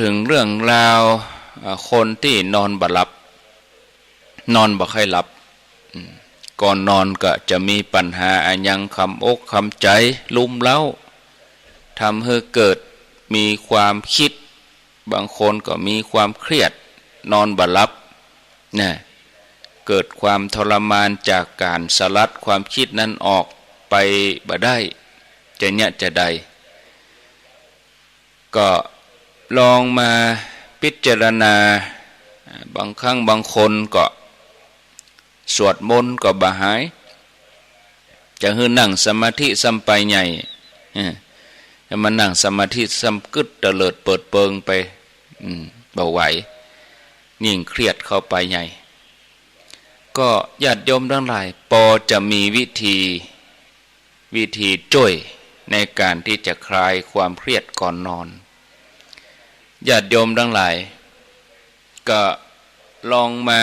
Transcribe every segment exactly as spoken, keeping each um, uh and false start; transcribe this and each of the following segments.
ถึงเรื่องราว อ่า คนตี้นอนบ่หลับ นอนบ่ค่อยหลับ อืม ก่อนนอนก็จะมีปัญหาอะหยังคำอกคำใจ๋รุมเร้า ทำหื้อเกิดมีความกึ๊ด บางคนก็มีความเครียด นอนบ่หลับ นะ เกิดความทรมานจากก๋านสลัดความกึ๊ดนั้นออกไปบ่ได้ จะเยียะจาใด ก็ลองมาพิจารณา บางครั้งบางคนก็สวดมนต์ก็บ่หาย จะหื้อนั่งสมาธิซ้ำไปใหญ่ เออ จะมานั่งสมาธิซ้ำกึ๊ดเตลิดเปิดเปิงไป อืม บ่ไหว ยิ่งเครียดเข้าไปใหญ่ ก็ญาติโยมตังหลาย ปอจะมีวิธี วิธีจ้วยในก๋านตี้จะคลายความเครียดก่อนนอน ญาติโยมตังหลาย ก็ลองมา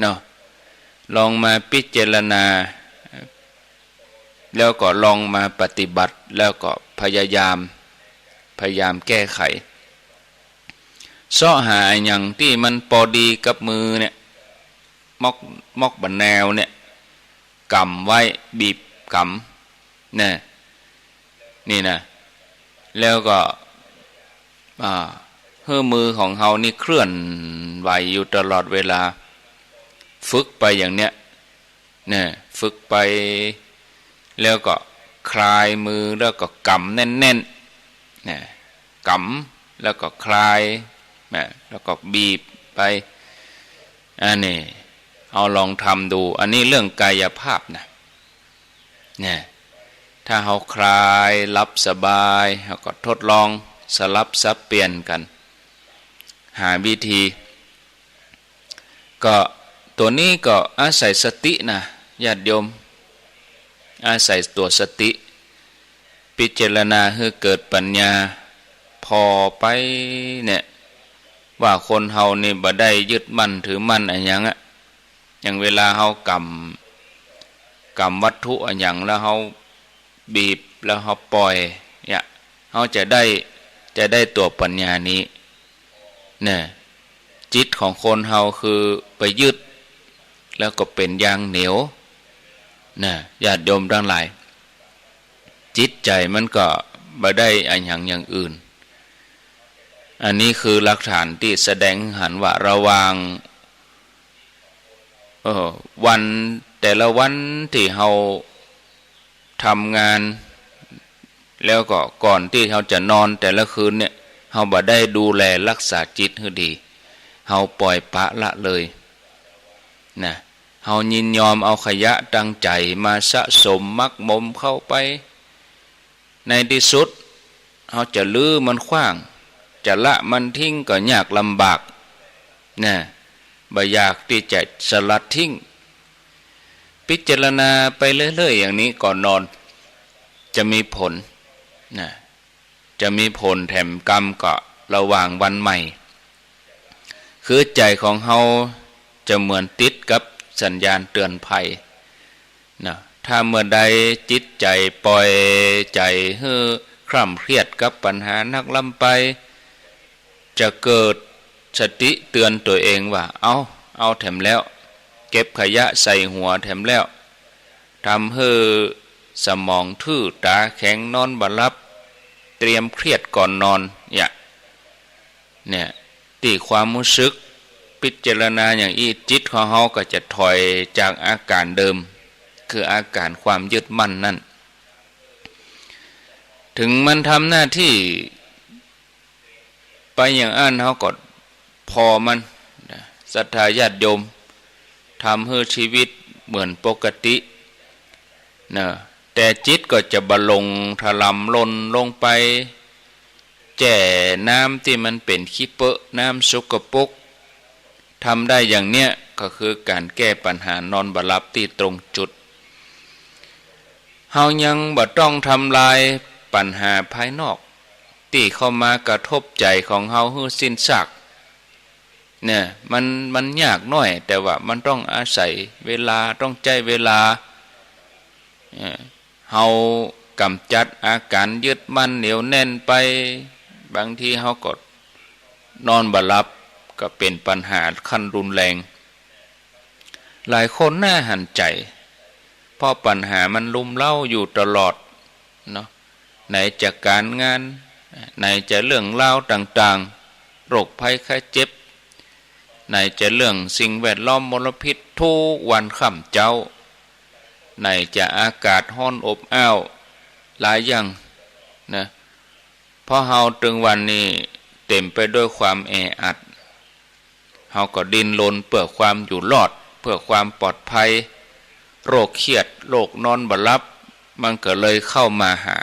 เนาะ ลองมาพิจารณา แล้วก็ลองมาปฏิบัติ แล้วก็พยายาม พยายามแก้ไข เซาะหาอะหยังตี้มันปอดีกับมือเนี่ย มอก มอกบ่าแนวเนี่ย ก๋ำไว้ บีบก๋ำ นะ นี่นะ แล้วก็ อ่า หื้อมือของเฮานี่เคลื่อนไหวอยู่ตลอดเวลา ฝึกไปอย่างเนี้ย นะ ฝึกไป แล้วก็คลายมือ แล้วก็ก๋ำแน่นๆ นะ ก๋ำ แล้วก็คลาย นะ แล้วก็บีบไป อันนี้ เอาลองทำดู อันนี้เรื่องกายภาพนะ เนี่ย ถ้าเฮาคลายหลับสบาย เฮาก็ทดลองสลับสับเปลี่ยนกั๋น หาวิธี ก็ตั๋วนี้ก็อาศัยสตินะ ญาติโยม อาศัยตั๋วสติ พิจารณาหื้อเกิดปัญญาผ่อไปเนี่ย ว่าคนเฮานี่บ่ได้ยึดมั่นถือมั่นอะหยังอะ อย่างเวลาเฮากำ กำวัตถุอะหยังแล้วเฮาบีบ แล้วเฮาป่อย เนี่ย เฮาจะได้ จะได้ตั๋วปัญญานี้ เนี่ย จิตของคนเฮาคือไปยึด แล้วก็เป๋นอย่างเหนียว นะ ญาติโยมตังหลาย จิตใจ๋มันก็บ่ได้อะหยังอย่างอื่น อันนี้คือหลักฐานตี้แสดงหันว่าระหว่าง เอ่อ วันแต่ละวันตี้เฮาทำงาน แล้วก็ก่อนตี้เฮาจะนอนแต่ละคืนเนี่ย เฮาบ่ได้ดูแลรักษาจิตหื้อดี เฮาป่อยปละละเลย นะ เฮายินยอมเอาขยะตางใจ๋มาสะสมหมักหมมเข้าไป ในตี้สุด เฮาจะรื้อมันขว้าง จะละมันทิ้งก็ยากลำบาก นะ บ่อยากตี้จะสลัดทิ้ง พิจารณาไปเรื่อยๆ อย่างนี้ก่อนนอน จะมีผล นะ จะมีผลแถมกำก็ระหว่างวันใหม่ คือใจ๋ของเฮาจะเหมือนติดกับสัญญาณเตือนภัย นะ ถ้าเมื่อใดจิตใจ๋ป่อยใจ๋หื้อคร่ำเครียดกับปัญหานักล้ำไป จะเกิดสติเตือนตั๋วเองว่า เอ้า เอาแถมแล้ว เก็บขยะใส่หัวแถมแล้ว ทำหื้อสมองทื่อต๋าแข็งนอนบ่หลับ เตรียมเครียดก่อนนอน เนี่ย เนี่ย ตี้ความฮู้สึก พิจารณาอย่างอี้ จิตของเฮาก็จะถอยจากอาก๋านเดิม คืออาก๋านความยึดมั่นนั่น ถึงมันทำหน้าตี้ไปอย่างอั้น เฮาก็ผ่อมัน นะ ศรัทธาญาติโยม ทำหื้อชีวิตเหมือนปกติ นะ แต่จิตก็จะบ่หลงถลำหล่นลงไป แจ้น้ำตี้มันเป๋นขี้เปอะ น้ำสกปรก ทำได้อย่างเนี้ยก็คือก๋านแก้ปัญหานอนบ่หลับตี้ตรงจุด เฮายังบ่ต้องทำลายปัญหาภายนอก ตี้เข้ามากระทบใจ๋ของเฮาหื้อสิ้นซาก เนี่ย มัน มันยากหน้อย แต่ว่ามันต้องอาศัยเวลา ต้องใจ๊เวลา เอ่อ เฮากำจัดอาก๋านยึดมั่นเหนียวแน่นไป บางทีเฮาก็ นอนบ่หลับ ก็เป๋นปัญหาขั้นรุนแรง หลายคนน่าหันใจ๋ เพราะปัญหามันรุมเร้าอยู่ตลอดเนาะ ไหนจะก๋านงาน ไหนจะเรื่องราวต่างๆ โรคภัยไข้เจ็บ ไหนจะเรื่องสิ่งแวดล้อมมลพิษกู้วันค่ำเจ๊า ไหนจะอากาศฮ้อนอบอ้าว หลายอย่างนะ เพราะเฮาตึงวันนี้เต๋มไปด้วยความแออัด เฮาก็ดิ้นรนเปื้อความอยู่รอด เปื้อความปลอดภัย โรคเครียด โรคนอนบ่หลับ มันก็เลยเข้ามาหา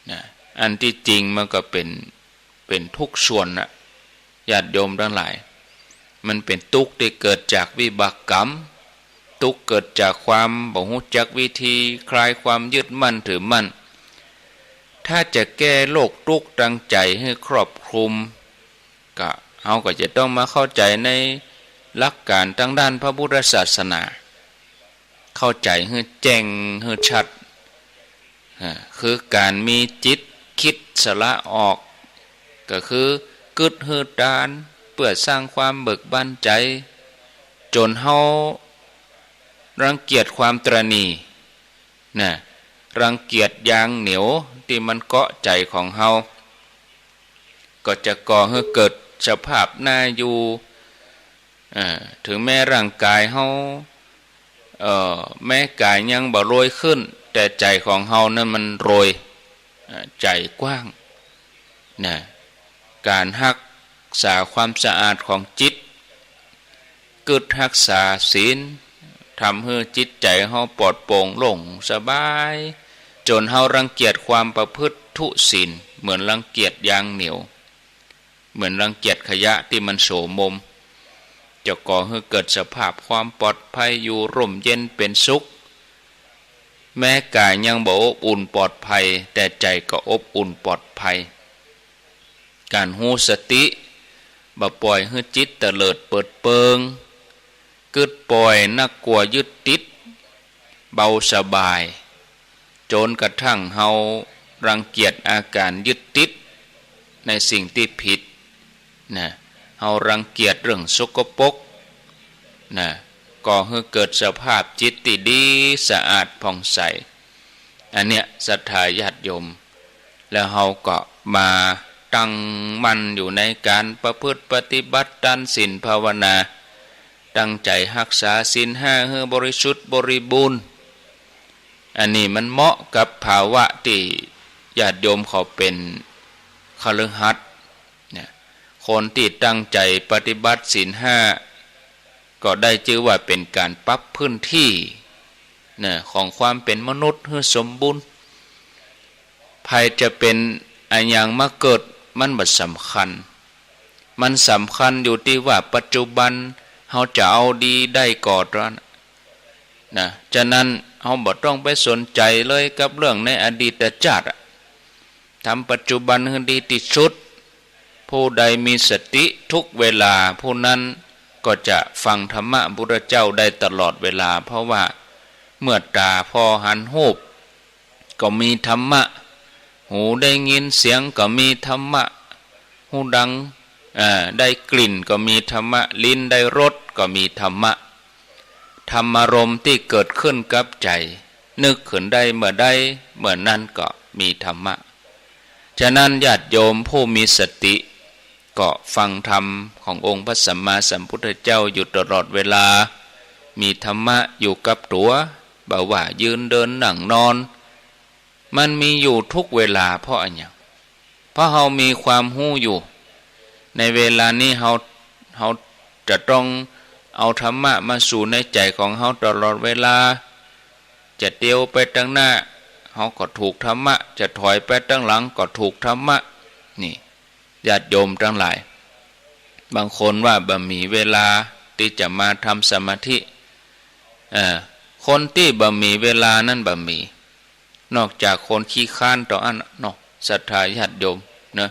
นะ อันตี้จริงมันก็เป๋น เป๋นทุกข์ส่วนน่ะ ญาติโยมตังหลาย มันเป๋นตุ๊กข์ตี้เกิดจากวิบากกรรม ตุ๊กข์เกิดจากความบ่ฮู้จักวิธีคลายความยึดมั่นถือมั่น ถ้าจะแก้โรคตุ๊กข์ตางใจ๋หื้อครอบคลุม ก็ เฮาก็จะต้องมาเข้าใจ๋ในหลักก๋านตางด้านพระพุทธศาสนา เข้าใจ๋หื้อแจ้งหื้อชัด อ่า คือก๋านมีจิตกึ๊ดสละออก ก็คือกึ๊ดหื้อตาน เปื้อสร้างความเบิกบานใจ๋ จ๋นเฮารังเกียจความตระหนี่ นะ รังเกียจยางเหนียวตี้มันเกาะใจ๋ของเฮา ก็จะก่อหื้อเกิดสภาพน่าอยู่ เอ่อ เถิงแม้ร่างก๋ายเฮา เอ่อ แม้ก๋ายยังบ่รวยขึ้น แต่ใจ๋ของเฮานั้นมันรวย เอ่อ ใจ๋กว้าง นะ ก๋านฮักษาความสะอาดของจิต กึ๊ดฮักษาศีล ทำหื้อจิตใจ๋เฮาปลอดโปร่งโล่งสบาย จ๋นเฮารังเกียจความประพฤติทุศีล เหมือนรังเกียจยางเหนียว เหมือนรังเกียจขยะตี้มันโสมม จะก่อหื้อเกิดสภาพความปลอดภัย อยู่ร่มเย็นเป๋นสุข แม้ก๋ายยังบ่อบอุ่นปลอดภัย แต่ใจ๋ก็อบอุ่นปลอดภัย ก๋านฮู้สติ บ่ป่อยหื้อจิตเตลิดเปิดเปิง กึ๊ดป่อยนักกั๋วยึดติด เบาสบาย จ๋นกระทั่งเฮารังเกียจอาก๋านยึดติดในสิ่งตี้ผิด นะ เฮารังเกียจเรื่องสกปรก นะ ก่อหื้อเกิดสภาพจิตตี้ดีสะอาดผ่องใส อันเนี้ยศรัทธาญาติโยม แล้วเฮาก็มาตั้งมั่นอยู่ในก๋านประพฤติปฏิบัติตานศีลภาวนา ตั้งใจ๋ฮักษาศีลห้าหื้อบริสุทธิ์บริบูรณ์ อันนี้มันเหมาะกับภาวะตี้ญาติโยมเขาเป๋นคฤหัสถ์ เนี่ย คนตี้ตั้งใจ๋ปฏิบัติศีลห้า ก็ได้จื้อว่าเป๋นก๋านปรับพื้นตี้ เนี่ย ของความเป๋นมนุษย์หื้อสมบูรณ์ ใผจะเป๋นอะหยังมาเกิด มันบ่สำคัญ มันสำคัญอยู่ตี้ว่าปัจจุบันเฮาจะเอาดีได้ก่อเต้านั้น นะ ฉะนั้นเฮาบ่ต้องไปสนใจ๋เลยกับเรื่องในอดีตจาติอะ ทำปัจจุบันหื้อดีตี้สุด ผู้ใดมีสติทุกเวลา ผู้นั้นก็จะฟังธรรมะพุทธเจ้าได้ตลอดเวลา เพราะว่าเมื่อต๋าผ่อหันฮูป ก็มีธรรมะ หูได้ยินเสียงก็มีธรรมะ ฮูดัง เอ่อ ได้กลิ่นก็มีธรรมะ ลิ้นได้รสก็มีธรรมะ ธรรมารมณ์ตี้เกิดขึ้นกับใจ๋ นึกขึ้นได้เมื่อใด เมื่อนั้นก็มีธรรมะ ฉะนั้นญาติโยมผู้มีสติ ก็ฟังธรรมขององค์พระสัมมาสัมพุทธเจ้าอยู่ตลอดเวลา มีธรรมะอยู่กับตั๋ว บ่ว่ายืนเดินนั่งนอน มันมีอยู่ทุกเวลา เพราะอะหยัง เพราะเฮามีความฮู้อยู่ ในเวลานี้เฮา เฮาจะต้องเอาธรรมะมาสู่ในใจ๋ของเฮาตลอดเวลา จะเตียวไปตังหน้า เฮาก็ถูกธรรมะ จะถอยไปตังหลังก็ถูกธรรมะ นี่ ญาติโยมตังหลาย บางคนว่าบ่มีเวลาตี้จะมาทำสมาธิ เอ่อ คนตี้บ่มีเวลานั้นบ่มี นอกจากคนขี้คร้านเต้าอั้นเนาะ ศรัทธาญาติโยมเนาะ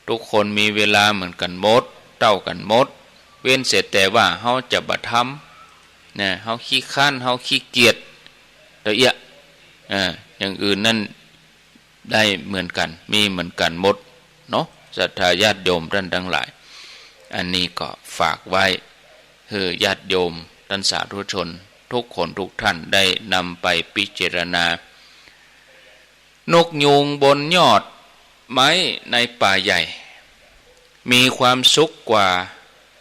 ทุกคนมีเวลาเหมือนกั๋นหมด เต้ากั๋นหมด เว้นเสียแต่ว่าเฮาจะบ่ทำ นะ เฮาขี้คร้าน เฮาขี้เกียจ เต้าเอี้ย เอ่อ อย่างอื่นนั้นได้เหมือนกั๋น มีเหมือนกั๋นหมดเนาะ ศรัทธาญาติโยมต้านตังหลาย อันนี้ก็ฝากไว้หื้อญาติโยมต้านสาธุชนกู้คนกู้ต้านได้นำไปพิจารณา นกยูงบนยอดไม้ในป่าใหญ่ มีความสุขกว่า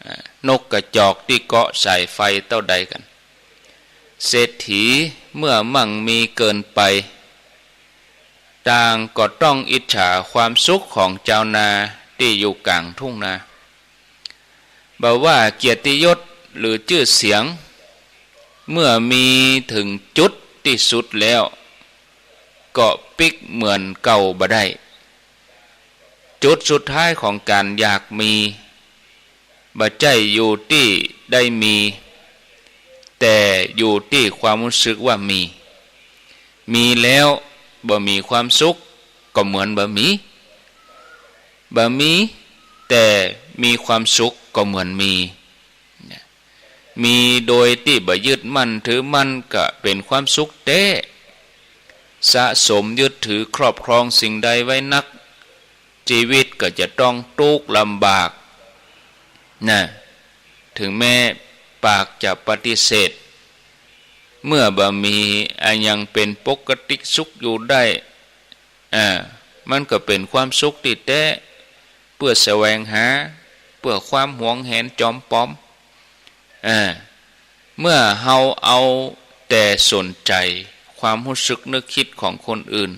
เอ่อ นกกระจอกตี้เกาะสายไฟเต้าใดกั๋น เศรษฐีเมื่อมั่งมีเกินไป ต่างก็ต้องอิจฉาความสุขของจาวนาตี้อยู่ก๋างทุ่งนา บ่ว่าเกียรติยศหรือจื้อเสียง เมื่อมีเถิงจุดตี้สุดแล้ว ก็ปิ๊กเหมือนเก่าบ่ได้ จุดสุดท้ายของก๋านอยากมี บ่ใจ้อยู่ตี้ได้มี แต่อยู่ตี้ความฮู้สึกว่ามี มีแล้วบ่มีความสุขก็เหมือนบ่มี บ่มีแต่มีความสุขก็เหมือนมี เนี่ย มีโดยตี้บ่ยึดมั่นถือมั่นก็เป๋นความสุขแต๊ สะสมยึดถือครอบครองสิ่งใดไว้นัก จีวิตก็จะต้องตุ๊กข์ลำบาก นะ เถิงแม้ปากจะปฏิเสธ เมื่อบ่มีอะหยังเป๋นปกติสุขอยู่ได้ อ่า มันก็เป๋นความสุขตี้แต๊ เปื้อแสวงหา เปื้อความหวงแหนจอมปลอม อ่า เมื่อเฮาเอาแต่สนใจ๋ความฮู้สึกนึกกึ๊ดของคนอื่น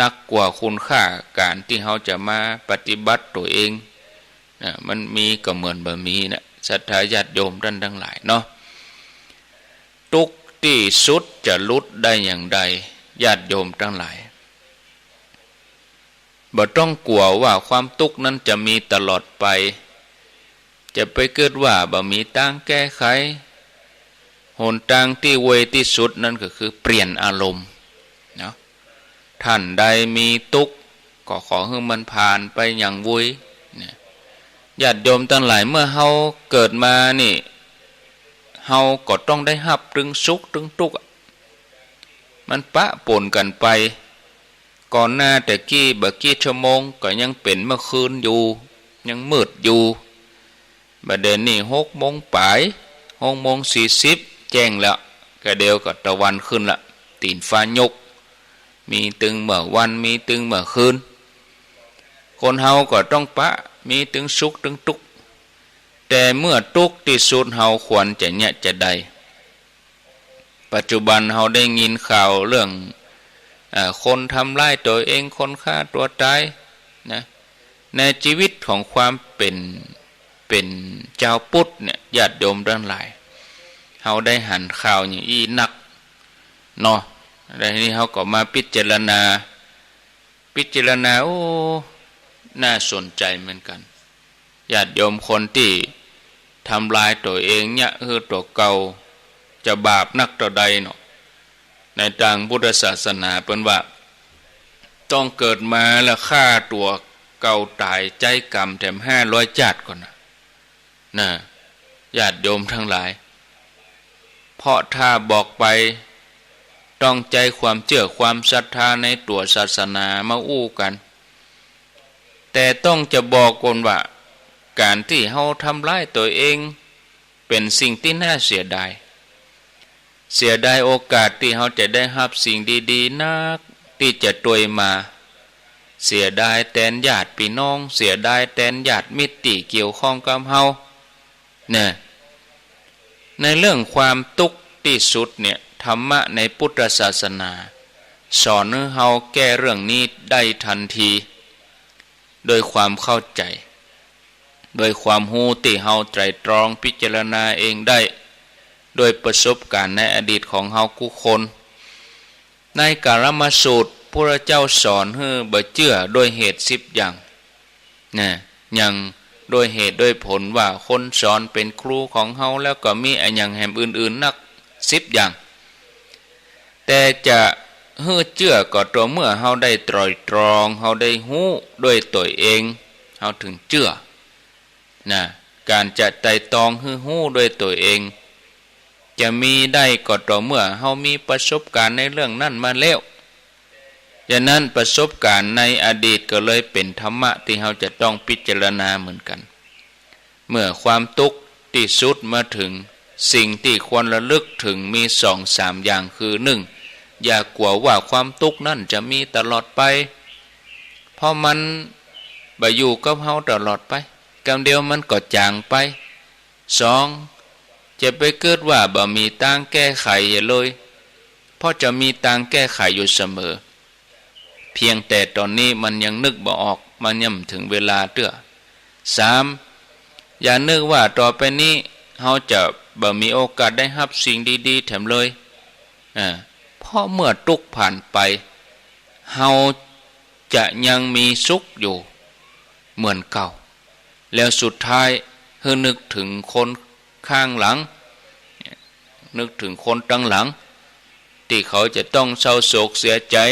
นักกว่าคุณค่าก๋านตี้เฮาจะมาปฏิบัติตั๋วเอง นะ มันมีก็เหมือนบ่มีนะ ศรัทธาญาติโยมต้านตังหลายเนาะ ตุ๊กข์ตี้สุดจะหลุดได้อย่างใด ญาติโยมตังหลาย บ่ต้องกั๋วว่าความตุ๊กข์นั้นจะมีตลอดไป จะไปกึ๊ดว่าบ่มีตางแก้ไข หนตางตี้เวยตี้สุดนั้นก็คือเปลี่ยนอารมณ์ เนาะ ต้านใดมีตุ๊กข์ก็ขอหื้อมันผ่านไปอย่างวุย เนี่ย ญาติโยมตังหลาย เมื่อเฮาเกิดมานี่ เฮาก็ต้องได้ฮับตึงสุขตึงตุ๊กข์อะ มันปะปนกั๋นไป ก่อนหน้าแต่กี้บ่กี่ชั่วโมงก็ยังเป๋นเมื่อคืนอยู่ ยังมืดอยู่ บ่าเดี่ยวนี้หกโมงป๋าย หกโมงสี่สิบ แจ้งแล้ว ก็เดี๋ยวก็ตะวันขึ้นละ ตี๋นฟ้ายก มีตึงเมื่อวัน มีตึงเมื่อคืน คนเฮาก็ต้องปะ มีตึงสุขตึงตุ๊กข์ แต่เมื่อตุ๊กข์ตี้สุดเฮาควรจะเยียะจาใด ปัจจุบันเฮาได้ยินข่าวเรื่อง เอ่อ คนทำร้ายตั๋วเอง คนฆ่าตั๋วต๋าย นะ ในจีวิตของความเป๋น เป๋นจาวพุทธเนี่ย ญาติโยมตังหลาย เฮาได้หันข่าวอย่างอี้นัก เนาะ แล้วทีนี้เฮาก็มาพิจารณา พิจารณา โอ้ น่าสนใจ๋เหมือนกั๋น ญาติโยมคนตี้ทำลายตั๋วเองเยียะหื้อตั๋วเก่า จะบาปนักเต้าใดเนาะ ในตางพุทธศาสนาเปิ้นว่า ต้องเกิดมาแล้วฆ่าตั๋วเก่าต๋าย ใจ๊กรรมแถมห้าร้อยจาติก่อนนะ นะ ญาติโยมตังหลาย เพราะถ้าบอกไป ต้องใจ๊ความเจื้อความศรัทธาในตั๋วศาสนามาอู้กั๋น แต่ต้องจะบอกก่อนว่า ก๋านตี้เฮาทำร้ายตั๋วเอง เป๋นสิ่งตี้น่าเสียดาย เสียดายโอกาสตี้เฮาจะได้ฮับสิ่งดีๆ นักตี้จะตวยมา เสียดายแตนญาติปี้น้อง เสียดายแตนญาติมิตรตี้เกี่ยวข้องกับเฮา เนี่ย ในเรื่องความตุ๊กข์ตี้สุดเนี่ย ธรรมะในพุทธศาสนาสอนหื้อเฮาแก้เรื่องนี้ได้ตันที โดยความเข้าใจ๋ โดยความฮู้ตี้เฮาไตร่ตรองพิจารณาเองได้ โดยประสบก๋ารณ์ในอดีตของเฮากู้คน ในกามสูตร พระเจ้าสอนหื้อบ่เจื้อโดยเหตุสิบอย่าง นะ อย่างโดยเหตุโดยผลว่าคนสอนเป๋นครูของเฮา แล้วก็มีอะหยังแหมอื่นๆ นักสิบอย่าง แต่จะหื้อเจื้อก็ต่อเมื่อเฮาได้ไตร่ตรอง เฮาได้ฮู้ด้วยตั๋วเอง เฮาเถิงเจื้อ นะ ก๋านจะไตร่ตรองหื้อฮู้ด้วยตั๋วเอง จะมีได้ก็ต่อเมื่อเฮามีประสบก๋ารณ์ในเรื่องนั้นมาแล้ว ฉะนั้นประสบการณ์ในอดีตก็เลยเป๋นธรรมะตี้เฮาจะต้องพิจารณาเหมือนกั๋น เมื่อความตุ๊กข์ตี้สุดมาเถิง สิ่งตี้ควรระลึกเถิงมีสองสามอย่างคือ นึ่ง อย่ากั๋วว่าความตุ๊กข์นั้นจะมีตลอดไป เพราะมันบ่อยู่กับเฮาตลอดไป กำเดียวมันก็จ๋างไป สอง จะไปกึ๊ดว่าบ่มีตางแก้ไขเหียเลย เพราะจะมีตางแก้ไขอยู่เสมอ เพียงแต่ต๋อนนี้มันยังนึกบ่ออก มันยังบ่เถิงเวลาเตื้อ สาม อย่านึกว่าต่อไปนี้เฮาจะบ่มีโอกาสได้ฮับสิ่งดีๆ แถมเลย อ่า เพราะเมื่อตุ๊กข์ผ่านไป เฮาจะยังมีสุขอยู่เหมือนเก่า แล้วสุดท้ายหื้อนึกเถิงคนข้างหลัง นึกเถิงคนตังหลัง ตี้เขาจะต้องเศร้าโศกเสียใจ๋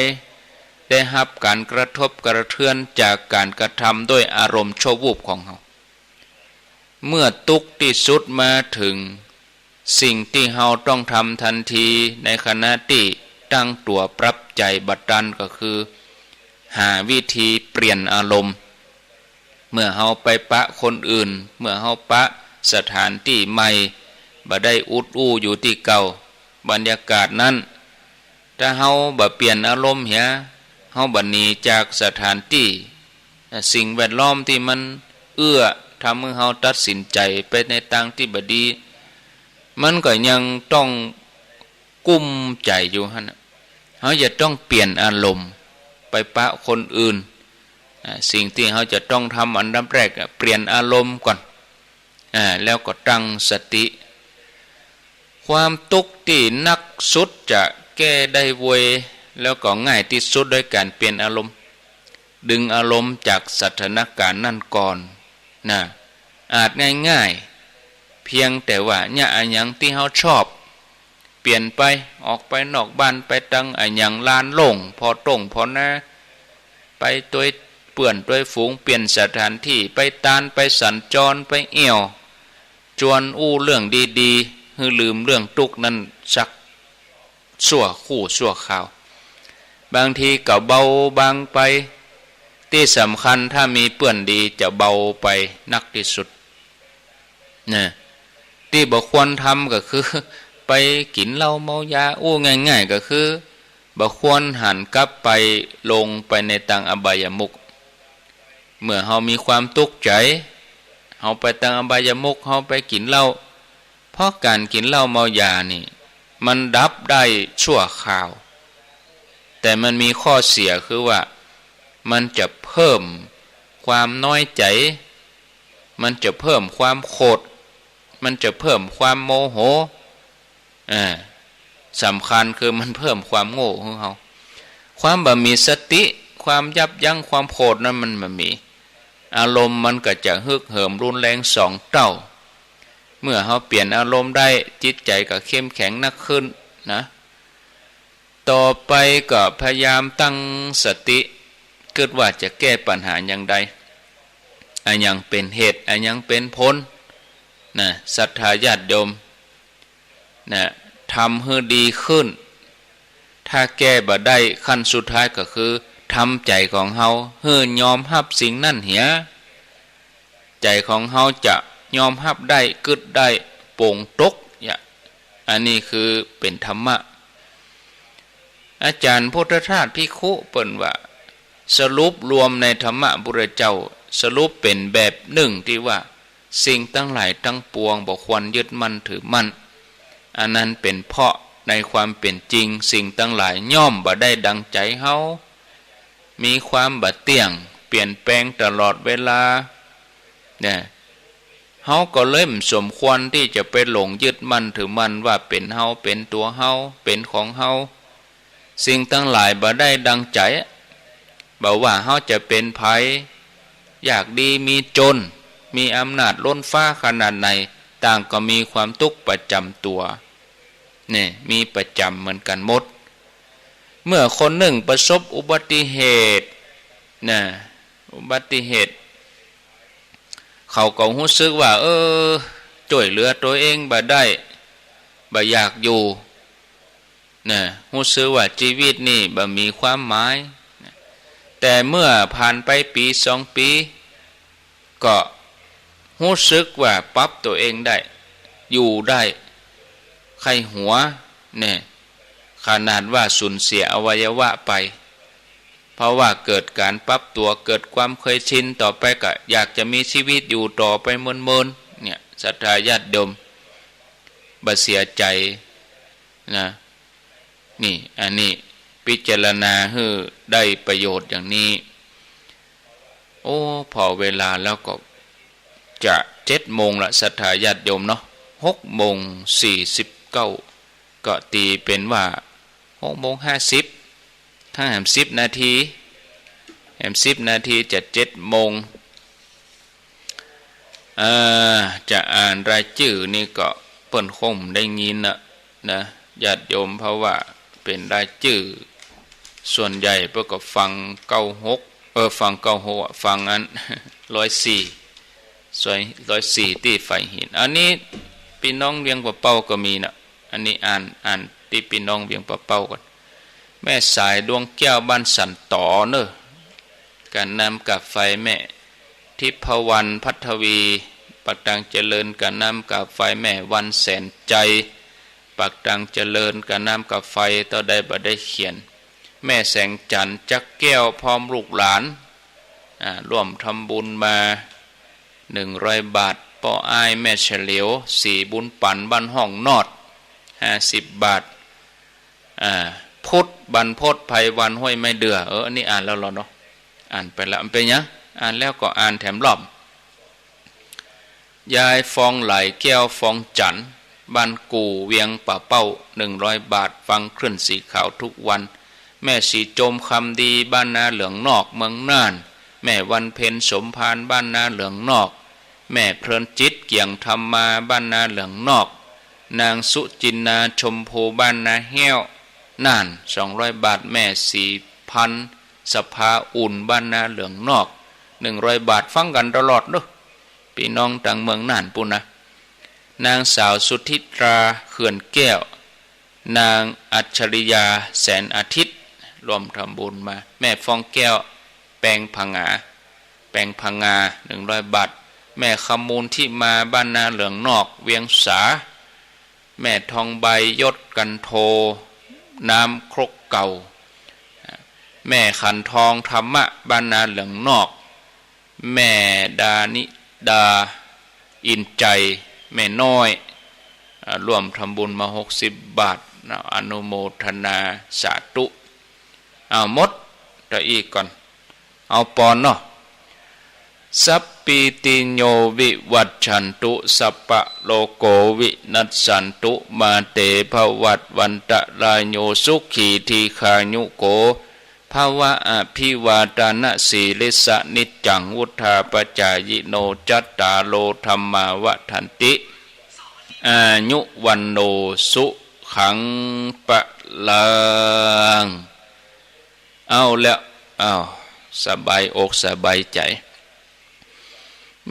ได้ฮับก๋านกระทบกระเทือนจากก๋านกระทำด้วยอารมณ์ชั่ววูบของเฮา เมื่อตุ๊กข์ตี้สุดมาเถิง สิ่งตี้เฮาต้องทำตันทีในขณะตี้ตั้งตั๋วปรับใจ๋บ่ตันก็คือ หาวิธีเปลี่ยนอารมณ์ เมื่อเฮาไปปะคนอื่น เมื่อเฮาปะสถานตี้ใหม่ บ่ได้อุดอู้อยู่ตี้เก่า บรรยากาศนั้น ถ้าเฮาบ่เปลี่ยนอารมณ์เหีย เฮาบ่หนีจากสถานตี้ สิ่งแวดล้อมตี้มันเอื้อทำหื้อเฮาตัดสินใจ๋ไปในตางตี้บ่ดี มันก็ยังต้องกุ้มใจ๋อยู่หั้นน่ะ เฮาจะต้องเปลี่ยนอารมณ์ไปปะคนอื่น อ่า สิ่งตี้เฮาจะต้องทำอันดับแรกอะ เปลี่ยนอารมณ์ก่อน อ่า แล้วก็ตั้งสติ ความตุ๊กข์ตี้หนักสุดจะแก้ได้เวย แล้วก็ง่ายตี้สุดด้วยก๋านเปลี่ยนอารมณ์ ดึงอารมณ์จากสถานการณ์นั้นก่อน นะ อาจง่ายๆ เพียงแต่ว่าเยียะอะหยังตี้เฮาชอบ เปลี่ยนไป ออกไปนอกบ้าน ไปตังอะหยังลานโล่ง ผ่อต้งผ่อนา ไปตวยเปื้อนตวยฝูง เปลี่ยนสถานตี้ ไปตาน ไปสัญจร ไปเอี่ยว จวนอู้เรื่องดีๆ หื้อลืมเรื่องตุ๊กข์นั้นสักชั่วครู่ชั่วคราว บางทีก็เบาบางไป ตี้สำคัญถ้ามีเปื้อนดีจะเบาไปนักตี้สุด นะ ตี้บ่ควรทำก็คือ ไปกิ๋นเหล้าเมายา อู้ง่ายๆ ก็คือ บ่ควรหันกลับไปลงไปในตางอบายมุข เมื่อเฮามีความตุ๊กข์ใจ๋ เฮาไปตางอบายมุข เฮาไปกิ๋นเหล้า เพราะก๋านกิ๋นเหล้าเมายานี่ มันดับได้ชั่วคราว แต่มันมีข้อเสียคือว่า มันจะเพิ่มความน้อยใจ๋ มันจะเพิ่มความโขด มันจะเพิ่มความโมโห อ่า สำคัญคือมันเพิ่มความโง่หื้อเฮา ความบ่มีสติ ความยับยั้งความโขดนั้นมันบ่มี อารมณ์มันก็จะฮึกเหิมรุนแรงสองเต้า เมื่อเฮาเปลี่ยนอารมณ์ได้ จิตใจ๋ก็เข้มแข็งนักขึ้นนะ ต่อไปก็พยายามตั้งสติ กึ๊ดว่าจะแก้ปัญหาอย่างใด อะหยังเป๋นเหตุ อะหยังเป๋นผล นะ ศรัทธาญาติโยม นะ ทำหื้อดีขึ้น ถ้าแก้บ่ได้ ขั้นสุดท้ายก็คือ ทำใจ๋ของเฮาหื้อยอมฮับสิ่งนั้นเหีย ใจ๋ของเฮาจะยอมฮับได้ กึ๊ดได้ โป่งตก เยียะ อันนี้คือเป๋นธรรมะ อาจ๋ารย์พุทธทาสภิกขุเปิ้นว่า สรุปรวมในธรรมะพุทธเจ้า สรุปเป๋นแบบนึ่งตี้ว่า สิ่งตังหลายตังปวงบ่ควรยึดมั่นถือมั่น อันนั้นเป๋นเพราะในความเป๋นจริง สิ่งตังหลายย่อมบ่ได้ดังใจ๋เฮา มีความบ่เตี้ยง เปลี่ยนแปลงตลอดเวลา เนี่ย เฮาก็เลยบ่สมควรตี้จะไปหลงยึดมั่นถือมั่นว่าเป๋นเฮา เป๋นตั๋วเฮา เป๋นของเฮา สิ่งตังหลายบ่ได้ดังใจ๋ บ่ว่าเฮาจะเป๋นใผ ยากดีมีจน มีอำนาจล้นฟ้าขนาดไหน ต่างก็มีความตุ๊กข์ประจ๋ำตั๋ว เนี่ย มีประจ๋ำเหมือนกั๋นหมด เมื่อคนนึ่งประสบอุบัติเหตุ นะ อุบัติเหตุ เขาก็ฮู้สึกว่า เออ จ้วยเหลือตั๋วเองบ่ได้ บ่อยากอยู่ นะ ฮู้สึกว่าจีวิตนี่บ่มีความหมาย แต่เมื่อผ่านไปปี๋สองปี๋ ก็ฮู้สึกว่าปรับตั๋วเองได้ อยู่ได้ ใค่หัวเนี่ย ขนาดว่าสูญเสียอวัยวะไป เพราะว่าเกิดก๋านปรับตั๋ว เกิดความเคยชิน ต่อไปก็อยากจะมีชีวิตอยู่ต่อไปเมินๆ เนี่ย ศรัทธาญาติโยม บ่เสียใจ๋นะ นี่ อันนี้พิจารณาหื้อได้ประโยชน์อย่างนี้ โอ้ ผ่อเวลาแล้วก็จะเจ็ดโมงละ ศรัทธาญาติโยมเนาะ หกโมงสี่สิบเก้า ก็ตี๋เป๋นว่าหกโมงห้าสิบ ถ้าแหมสิบนาที แหมสิบนาทีจะเจ็ดโมง อ่า จะอ่านรายจื้อนี่ก็เปิ้นคงได้ยินนะ นะ ญาติโยม เพราะว่าเป๋นรายจื้อ ส่วนใหญ่เปิ้นก็ฟังเก้าหก เออ ฟังเก้าหกอะ ฟังอันร้อยสี่ ซอยร้อยสี่ตี้ฝายหิน อันนี้ปี้น้องเวียงป่าเป้าก็มีนะ อันนี้อ่าน อ่านตี้ปี้น้องเวียงป่าเป้าก่อน แม่สายดวงแก้วบ้านสันตอเน่อ ก๋านน้ำก๋าไฟ แม่ทิพวรรณ พัทวี ปากตางเจริญ ก๋านน้ำก๋าไฟ แม่วันแสนใจ ปากตางเจริญ ก๋านน้ำก๋าไฟ เต้าใดบ่ได้เขียน แม่แสงจันทร์ จักแก้ว พร้อมลูกหลาน อ่า ร่วมทำบุญมา หนึ่งร้อยบาท ป้ออ้ายแม่เฉลียว ศรีบุญปัน บ้านห้องนอด ห้าสิบบาท อ่า พุทธ บรรพต ไพวัน ห้วยไม้เดือ เออ อันนี้อ่านแล้วเหรอเนาะ อ่านไปแล้ว มันเป๋นหยัง อ่านแล้วก็อ่านแถมรอบ ยายฟองไหล แก้วฟองจันทร์ บ้านกู่ เวียงป่าเป้า หนึ่งร้อยบาท ฟังคลื่นสีขาวทุกวัน แม่สีจม คำดี บ้านนาเหลืองนอก เมืองน่าน แม่วันเพ็ญ สมภาร บ้านนาเหลืองนอก แม่เพลินจิต เกี่ยงธรรมา บ้านนาเหลืองนอก นางสุจินนา ชมพู บ้านนาแฮ้ว น่าน สองร้อยบาท แม่สีพัน สภาอุ่น บ้านนาเหลืองนอก หนึ่งร้อยบาท ฟังกั๋นตลอดเนาะ ปี้น้องตางเมืองน่านปู้นนะ นางสาวสุธิตรา เขื่อนแก้ว นางอัจฉริยา แสนอาทิตย์ ร่วมทำบุญมา แม่ฟองแก้ว แปงผงา แปงผงา หนึ่งร้อยบาท แม่คำมูลทิมา บ้านนาเหลืองนอก เวียงสา แม่ทองใบ ยศกันโท น้ำครกเก่า แม่ขันทอง ธรรมะ บ้านนาเหลืองนอก แม่ดานิดา อินใจ แม่น้อย อ่า ร่วมทำบุญมาหกสิบบาทนะ อนุโมทนาสาธุ เอาหมดตะอี้ก่อน เอาปอนเนาะ สัพพีติโยวิวัชชันตุ สัพพะโรโควินัสสันตุ มาเตภวัตวันตะราโย สุขีทีฆายุโก ภะวะ อภิวาทานะสีลิสสะ นิจจังวุฑฒาปะจายิโน จัตตาโรธัมมาวัฑฒันติ อายุวัณโณ สุขัง พะลัง เอาแล้ว เอา สบายอกสบายใจ๋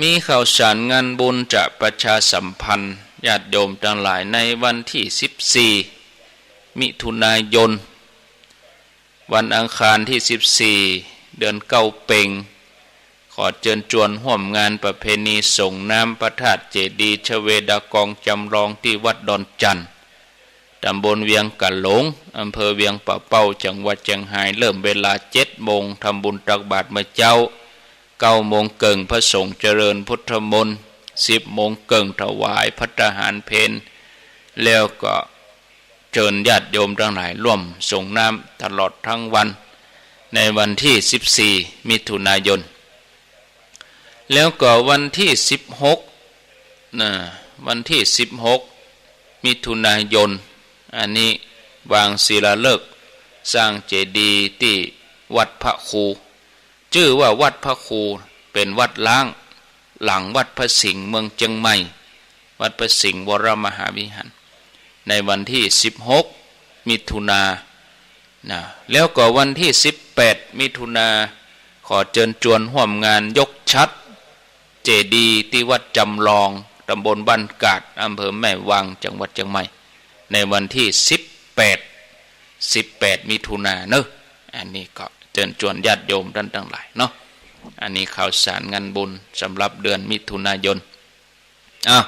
มีข่าวสารงานบุญจะประชาสัมพันธ์ญาติโยมตังหลาย ในวันตี้สิบสี่ มิถุนายน วันอังคารตี้สิบสี่ เดือนเก้าเป็ง ขอเจิญจวนฮ่วมงานประเพณีส่งน้ำพระธาตุเจดีย์ชเวดากองจำลองตี้วัดดอนจั่น ต๋ำบลเวียงก๋าหลง อำเภอเวียงป่าเป้า จังหวัดเจียงฮาย เริ่มเวลาเจ็ดโมง ทำบุญตักบาตรเมื่อเจ๊า เก้าโมงเกิ่ง พระสงฆ์เจริญพุทธมนต์ สิบโมงเกิ่ง ถวายภัตตาหารเพล แล้วก็ เจิญญาติโยมตังหลายร่วมส่งน้ำตลอดตึงวัน ในวันตี้สิบสี่ มิถุนายน แล้วก็วันตี้สิบหก นะ วันตี้สิบหก มิถุนายน อันนี้วางศิลาฤกษ์สร้างเจดีย์ตี้วัดพระครู จื้อว่าวัดพระครู เป๋นวัดร้าง หลังวัดพระสิงห์เมืองเจียงใหม่ วัดพระสิงห์วรมหาวิหาร ในวันตี้สิบหก มิถุนา นะ แล้วก็วันตี้สิบแปด มิถุนา ขอเจิญจวนฮ่วมงานยกฉัตรเจดีย์ตี้วัดจำลอง ต๋ำบลบ้านกาด อำเภอแม่วาง จังหวัดเจียงใหม่ ในวันตี้สิบแปด สิบแปด มิถุนาเนาะ อันนี้ก็ เจิญจวนญาติโยมต้านตังหลายเนาะ อันนี้ข่าวสารงานบุญสำหรับเดือนมิถุนายน อ้าว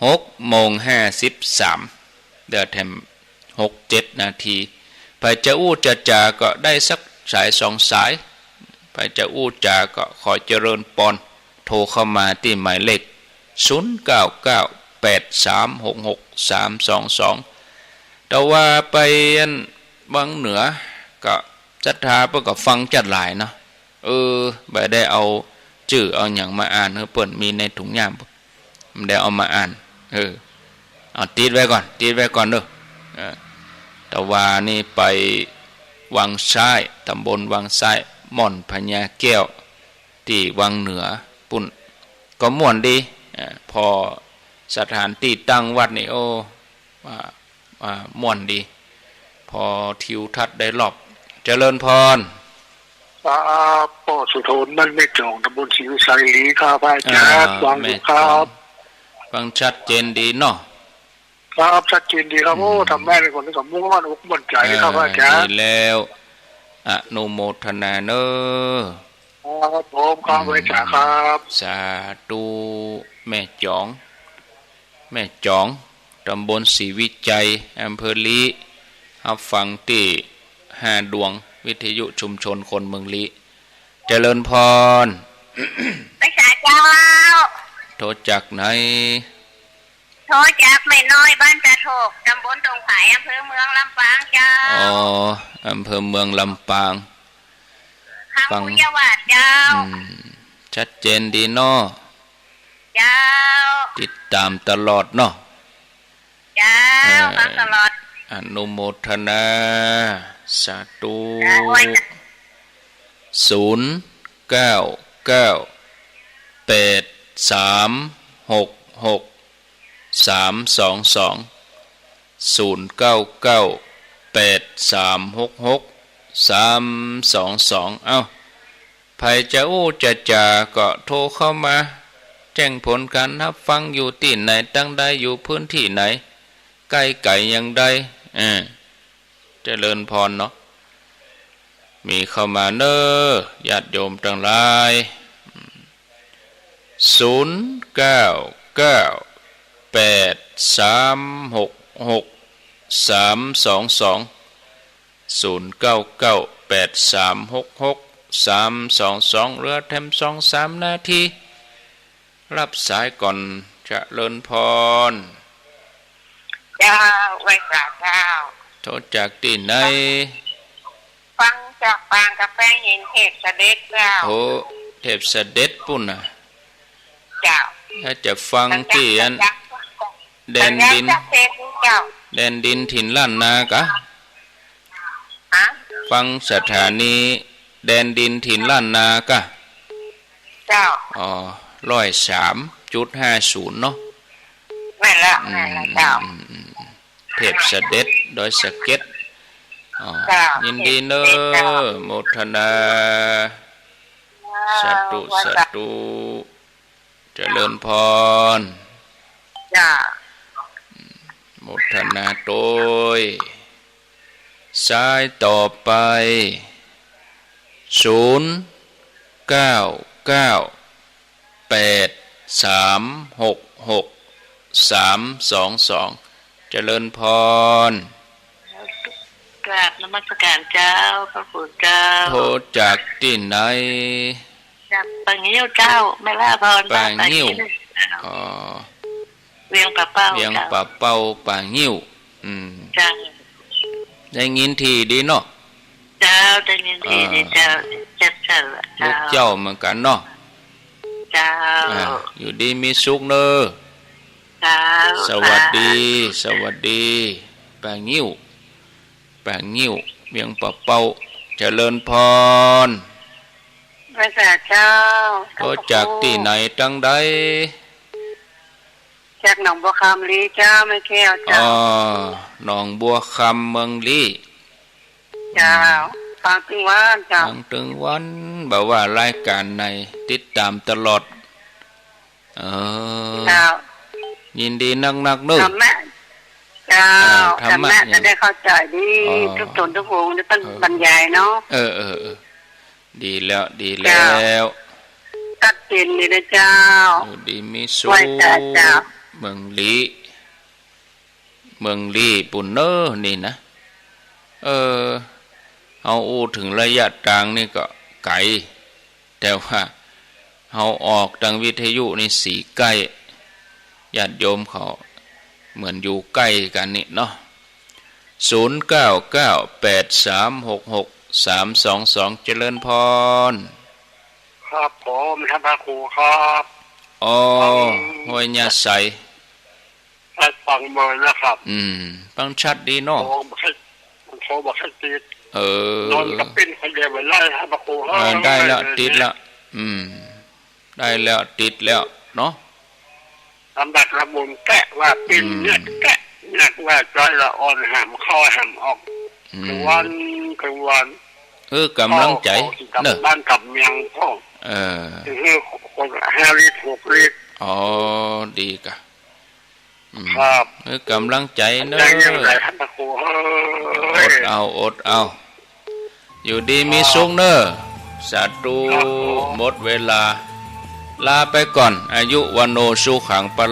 หกโมงห้าสิบสาม เหลือแถมหกเจ็ดนาที ใผจะอู้จะจ๋าก็ได้สักสายสองสาย ใผจะอู้จ๋าก็ขอเจริญปอน โทรเข้ามาตี้หมายเลข ศูนย์เก้าเก้า แปดสามหกหก สามสองสอง แต่ว่าไปอันวังเหนือก็ศรัทธาเปิ้นก็ฟังจัดหลายเนาะ เออ บ่ได้เอาจื้อเอาหยังมาอ่านหื้อเปิ้น มีในถุงย่าม บ่ได้เอามาอ่าน เออ เอาติดไว้ก่อน ติดไว้ก่อนเด้อ เออ แต่ว่านี่ไปวังซ้าย ตำบลวังซ้าย ม่อนพญาแก้ว ตี้วังเหนือปุ้น ก็ม่วนดี เออ ผ่อสถานตี้ตั้งวัดนี่ โอ้ ว่า ว่าม่วนดี ผ่อทิวทัศน์ได้รอบ เจริญพร ครับ ป้อสุทน บ้านแม่จ๋อง ตำบลศรีวิชัย หลีครับ พระอาจ๋ารย์ อ่า ฟังอยู่ครับ แม่จ๋อง ฟังชัดเจนดีเนาะ ครับ ชัดเจนดีครับ โอ้ อืม ธรรมะในวันนี้ก็ม่วนอกม่วนใจ๋ครับ เออ พระอาจ๋ารย์ ดีแล้ว อนุโมทนาเน้อ ครับผม ครับ อืม พระอาจ๋ารย์ครับ สาธุ แม่จ๋อง แม่จ๋อง ตำบลศรีวิชัย อำเภอลี้ ฮับฟังตี้ห้าดวง วิทยุชุมชนคนเมืองลี้ เจริญพร ไหว้สาเจ้า โทรจากไหน โทรจากแม่น้อย บ้านตาโทก ตำบลดงผาย อำเภอเมืองลำปางเจ้า อ๋อ อำเภอเมืองลำปาง ฟัง ฟังพุทธวาทเจ้า อืม ชัดเจนดีเนาะ เจ้า ติดตามตลอดเนาะ เจ้า เอ่อ ฟังตลอด อนุโมทนา สาธุ เจ้า ไหว้สา ศูนย์เก้าเก้า แปดสามหกหก สามสองสอง ศูนย์เก้าเก้า แปดสามหกหก สามสองสอง เอ้า ใผจะอู้จะจ๋าก็โทรเข้ามา แจ้งผลการฮับฟัง อยู่ตี้ไหน ตังใด อยู่พื้นที่ไหน ใก้ไก๋อย่างใด เออ เจริญพรเนาะ มีเข้ามาเน้อ ญาติโยมตังหลาย ศูนย์เก้าเก้า แปดสามหกหก สามสองสอง ศูนย์เก้าเก้า แปดสามหกหก สามสองสอง เหลือแถมสองสามนาที ฮับสายก่อน เจริญพร เจ้า ไหว้สาเจ้า โทรจากตี้ไหน ฟังจากปางกาแฟเย็นเทพเสด็จเจ้า โอ้ เทพเสด็จปุ้นน่ะ เจ้า ถ้าจะฟังตี้อัน สัญญาณ แดนดิน สัญญาณชัดเจนเจ้า แดนดินถิ่นล้านนากะ ฮะ ฟังสถานีแดนดินถิ่นล้านนากะ เจ้า อ๋อ ร้อยสามจุดห้าศูนย์เนาะ แม่นละ อืม แม่นละเจ้า อืม อืม อืม เทพเสด็จ ดอยสะเก็ด อ๋อ เจ้า ยินดีเน้อ เทพเสด็จเจ้า โมทนา สาธุ สาธุ เจริญพร เจ้า โมทนาโตย สายต่อไป ศูนย์เก้าเก้า แปดสามหกหก สามสองสอง เจริญพร กราบนมัสการเจ้า พระคุณเจ้า โทรจากตี้ไหน จากป่างิ้วเจ้า แม่ล่าพร ป่างิ้ว ป่างิ้ว อ๋อ เวียงป่าเป้า เวียงป่าเป้า เจ้า ป่างิ้ว อืม เจ้า ได้ยินถี่ดีเนาะ เจ้า ได้ยินถี่ดี อ่า เจ้า ชัดๆ ละ ลูก เจ้า เจ้าเหมือนกั๋นเนาะ เจ้า อ่า อยู่ดีมีสุขเน้อ เจ้า สวัสดี สวัสดี ป่างิ้ว ป่างิ้ว เวียงป่าเป้า เจริญพร ไหว้สาเจ้า โทรจากตี้ไหนตังใด จากหนองบัวคำลี้เจ้า แม่แก้วเจ้า อ๋อ หนองบัวคำเมืองลี้ เจ้า ฟังตึงวันเจ้า ฟังตึงวัน บ่ว่ารายก๋านไหน ติดต๋ามตลอด เออ เจ้า ยินดีนักๆ เน้อ ธรรมะ เจ เจ้า อ่า ธรรมะ ธรรมะ อย่าง จะได้เข้าใจ๋ดี อ๋อ ทุกต๋นทุกองค์ จะต้อง เออ บรรยายเนาะ เออ เออ เออ ดีแล้ว ดีแล้ว เจ้า ชัดเจนดีนะเจ้า อยู่ดีมีสุข ไหว้เจ้า เจ้า เมืองลี้ เมืองลี้ปู้นเน่อนี่นะ เออ เฮาอู้เถิงระยะตางนี่ก็ไก๋ แต่ว่าเฮาออกตางวิทยุนี่สีใก้ ญาติโยมเขาเหมือนอยู่ใก้กั๋นนี่เนาะ ศูนย์เก้าเก้า แปดสามหกหก สามสองสอง เจริญพร ครับผม ท่านพระครูครับ อ๋อ อืม ห้วยหญ้าใส ใช่ ฟังเมินนะครับ อืม ฟังชัดดีเนาะ โทรบ่ค่อย มันโทรบ่ค่อยติด เออ นอนกับปิ้นคนเดียวบ่ได้ครับ พระครู เออ ได้แล้ว เออ ติดแล้ว อืม ได้แล้ว ติดแล้วเนาะ ลำบากลำบนแกะว่าปิ้น อืม เนี่ยแกะ เนี่ยว่าจ้อยละอ่อน หามเข้าหามออก อืม กลางวัน กลางวัน เออ ก๋ำลังใจ๋ เข้าออก เนอะ บ้านกับเมียงพ่อ เออ คือคนละห้าลิตร หกลิตร อ๋อ ดีกะ อืม ครับ เออ ก๋ำลังใจ๋เนอะ ยัง ยังไงครับ พระครู เฮ้ย อดเอา อดเอา อยู่ดีมีสุขเนอะ ครับ สาธุ ครับผม หมดเวลา ลาไปก่อน อายุ วัณโณ สุขัง พละ